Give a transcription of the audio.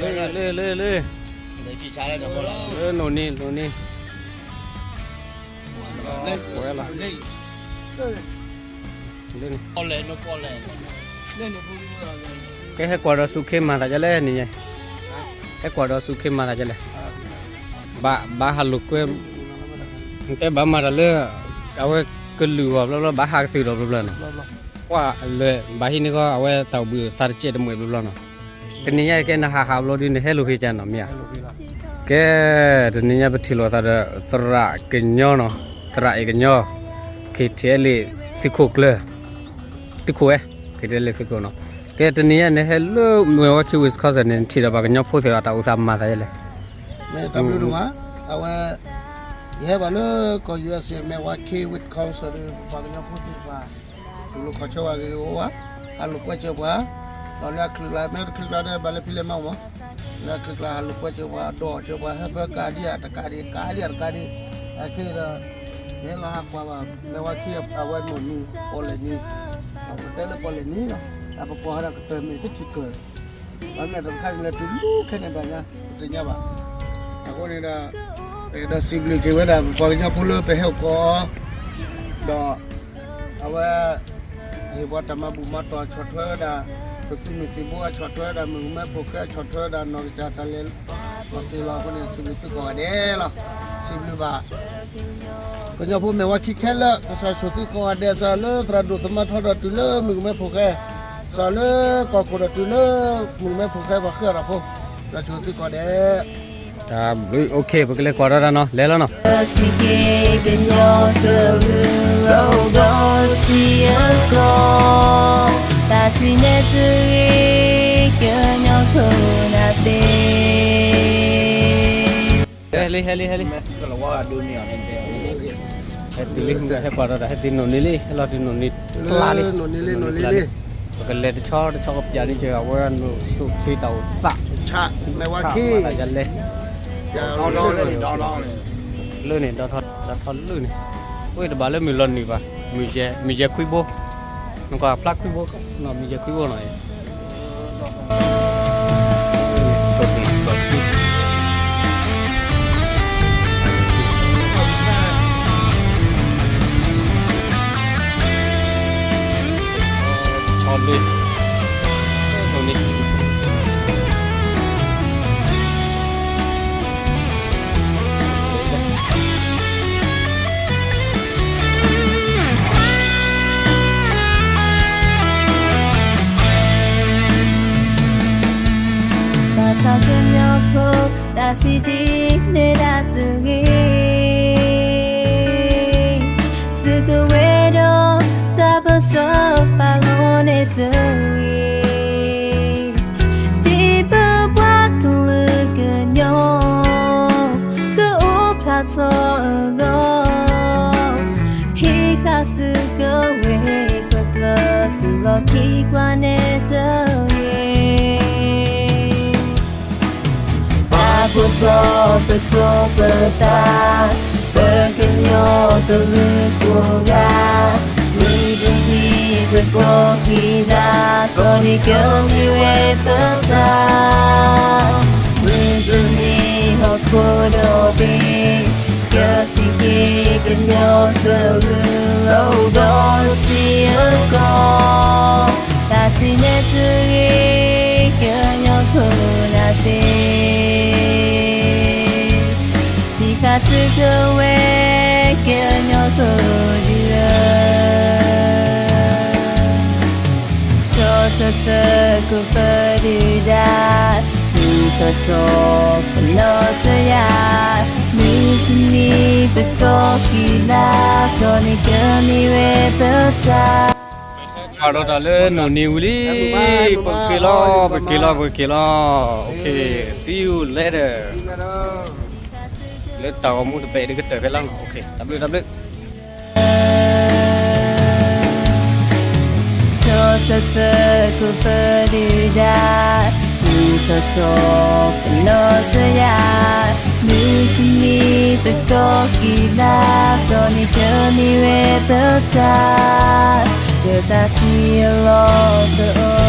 လၢ လၢ လၢ လၢ လၢနိၣ်နံၤ နိၣ်နံၤ ဝဲလီၤ လၢန့ၣ် ကဲ ဟဲကွၢ်ဒီးစူးခ့မၤသးဒ်လဲၣ်န့ၣ်, ဟဲကွၢ်ဒီးစူးခ့မၤသးဒ်လဲၣ်, ဘၣ် ဘၣ်ဟးလိာ်ကွဲ, တဲဘၣ်မၤတၢ်လၢ အဝဲကလုာ်ဂီၢ်ဘျီဘျီ ဘၣ်ဟးကသုၣ်ဒီးဘျီဘျီန့ၣ်, ကွၢ်လၢ ဘၣ်ဟံးန့ၢ်ဃီ အဝဲတၢ်အိၣ်ဘှံးသးတစဲးတမှဲာ်ဘျီဘျီန့ၣ်, တနံၤညါကဲနဟးဟးဘျီဒုး နဟဲလိာ်က့ၤကနီၤ မ့ၢ်ဧါ. ကဲ တနံၤညါပထံၣ်လိာ်သးဒီး သရၣ်ကညီနီၤ, သရၣ်အဲၣ်ကညီ, ခ့ထံအဲလ့ၣ် သုးခိၣ်ကျၢၢ်, သုးခိၣ်ဝဲ, ခ့ထံအဲလ့ၣ်သုးခိၣ်နီၤ. ကဲ တနံၤညါနဟဲလၢ Milwaukee Wisconsin န့ၣ် နထံၣ်ဒီးပှၤကညီဖိသ့ၣ်တဖၣ် တၢ်အိၣ်သးမၤသးဒ်လဲၣ်. တၢ်ဘျုးဒိၣ်မး, အဝဲ ယဟဲဘၣ်လၢကီၢ် ယူအက်စ် Milwaukee Wisconsin ဒီး ပှၤကညီဖိသ့ၣ်တဖၣ် တူၢ်လိာ်ခီၣ်ဆၢဝဲဂ့ၤဂ့ၤဝါဝါ, ဟးလိာ်ကွဲစၢၤပှၤ, ဒီးလၢအချုးကျါ မ့ၢ်တချုးကျါဒီး ဘၣ်လၢဖံးလဲၣ်မးမး, လၢအချုးကျါ ဟးလိာ်ကွဲစၢၤပှၤ ဒီးစၢၤပှၤ ဟၢဖၢကၤဒံးဧါ တကးဒံး ကးဒံးဧါ တကးဒံး, အခဲဒီး ယဟဲလီၤဟးကွၢ်ဘၣ် Milwaukee အဝဲနိၣ်နံၤ ပီၣ်လဲၣ်နံၤ, ပတဲလၢပီၣ်လဲၣ်နံၤလီၤ, အပကွၢ်ဝဲဒၣ်ကတၢၢ်မ့ၢ်တထံၣ်ကၢၢ်, ဒီးမ့ၢ်တခါန့ၣ်လဲၤတုၤလၢ Canada ညါ ပတသ့ၣ်ညါဘၣ်. အဃိန့ၣ်ဒီး ပအဲၣ်ဒိးစံးဘျုးက့ၤဝဲဒၣ် ပပှၤကညီဖိလၢပဟဲအိၣ်ကီးအီၤ, ဒီး အဝဲ အဟ့ၣ်ပှၤတၢ်မၤဘူၣ်မၤတီၢ် ဆီၣ်ထွဲဝဲဒၣ် ပသုးမုၢ်သံၣ်ဘိ အဆီၣ်ထွဲဝဲဒၣ် မုၣ်ကမဲဖိဃဲ ဆီၣ်ထွဲဝဲဒၣ် နီၢ်ကစၢ်တၢ်လဲၤလီၤတ့ၢ်လီၤအဃိန့ၣ် စံးဘျုးသုကိးဂၤဒဲးလီၤ. စံးဘျုးဘၣ် ကညီဖိမဲာ်ဝါခံခဲလၢာ် ကစၢ်ဆိၣ်သုကိးဂၤဒဲး စးလၢသရၣ်ဒိၣ်သမါထီဒီးတုၤလၢမုၣ်ကမဲဖိဃဲ, စးလၢကီၢ်ခိၣ်ဒီးတုၤလၢမုၣ်ကမဲဖိဃဲပှၤဃၢအီၤဒီးဖိ, ကစၢ်ဆိၣ်သုကိးဂၤဒဲး တၢ်ဘျုး OK ပကလဲၤကွၢ်ဒီးတၢ်နီၤ လဲၤလီၤနီၤ. ထံက့ၤကညီကလုာ်လၢအိၣ်ဒီးထံအကီၢ်, တၢ်စံးန့ၣ်တဂ့ၤ ကညီခိၣ်နၢ်သ့ၣ် ဟဲလံ ဟဲလံ ဟဲလံ, ဟဲတုၤလံ ဟဲကွၢ်ဒီးတၢ် ဟဲတုၤနိၣ်နံၤလံ ဟဲလီၤတုၤနိၣ်နံၤ လၢ ကျါလံ, နိၣ်နံၤလံ နိၣ်နံၤလံ, ပကလဲၤတဆီတဆီကပျးန့ၣ် ကဲအဝဲနိၣ်ဆိၣ်ခ့တၢ်အိၣ်သး, ဆၣ်မဲာ်ဝါခံ, ဆၣ်မၤသးယလဲၤ, လၢန့ၣ် ဒီထီလၢန့ၣ်, အိၣ်တဘၣ်လၢမုၢ်လီၤနုာ်ဘၣ်, မုၢ်ယဲၢ်ခွံဘိ, နကွၢ်ဖျါခွံဘိ, မုၢ်ယဲၢ်ခွံဘိနီၤ, ဆီလ့, ဘၣ်ဆၣ်ကညီဖိ တၢ်စံးဒ်န့ၣ်ဒၣ်တဂ့ၤ, သုးကဝဲၤဒီးတၢ်ပၢၢ်ဆၢပာ်လီၤန့ၣ်တဂ့ၤ, ဒ်ပပှၤကလုာ်ကညီ ကအိၣ်ဖျါထီၣ်အဂီၢ်, ဟ့ၣ်ဃာ်သုးကဝဲၤ ပကျၢၤစူၤလီၢ်ခံကွၢ်န့ၣ်တဂ့ၤ. ပာ်ဖှိၣ်ထီၣ်ပသး, ပကညီကလုာ်ကိးဂၤ, မုၢ်တနံၤပကီၢ်ကံလၤ, တီၢ်န့ၢ်ကမ့ၢ်ဝဲပတၢ်, မုၢ်တနံၤဟီၣ်ခိၣ်ဒီဘ့ၣ်, ကထံၣ်က့ၤကညီကလုာ်လၢအိၣ်ဒီးထံအကီၢ်, တၢ်စံးန့ၣ်တဂ့ၤ ကညီခိၣ်နၢ်သ့ၣ်, ဟ့ၣ်ဃာ်သုးကဝဲၤ ကညီခိၣ်ဒုးလၢ ထီၣ်သးသၢခိၣ်ပဒုၣ်ဒါ, မုၢ်ထီၣ်ထီၣ်ပနီၣ်တယၢ်, မုၢ်တနံၤပကီၢ်ကံလၤ, တီၢ်န့ၢ်ကမ့ၢ်ဝဲပတၢ် ပာ်ဒီးတၢ်လၢနိၣ်နံၤဝံၤလံ, ပက့ၤလီၤ ပက့ၤလီၤ ပက့ၤလီၤ, OK, see you later, လၢတၢ်ဂီၤမူတဘ့ၣ်ဒ်ကတၢၢ်ဖဲလီၤ, OK, တၢ်ဘျုး တၢ်ဘျုး. ထီၣ်သးသၢခိၣ်ပဒုၣ်ဒါ, မုၢ်ထီၣ်ထီၣ်ပနီၣ်တယၢ်, မုၢ်တနံၤပကီၢ်ကံလၤ, တီၢ်န့ၢ်ကမ့ၢ်ဝဲပတၢ်, ပတၢ်စံးအလီၢ်တအိၣ်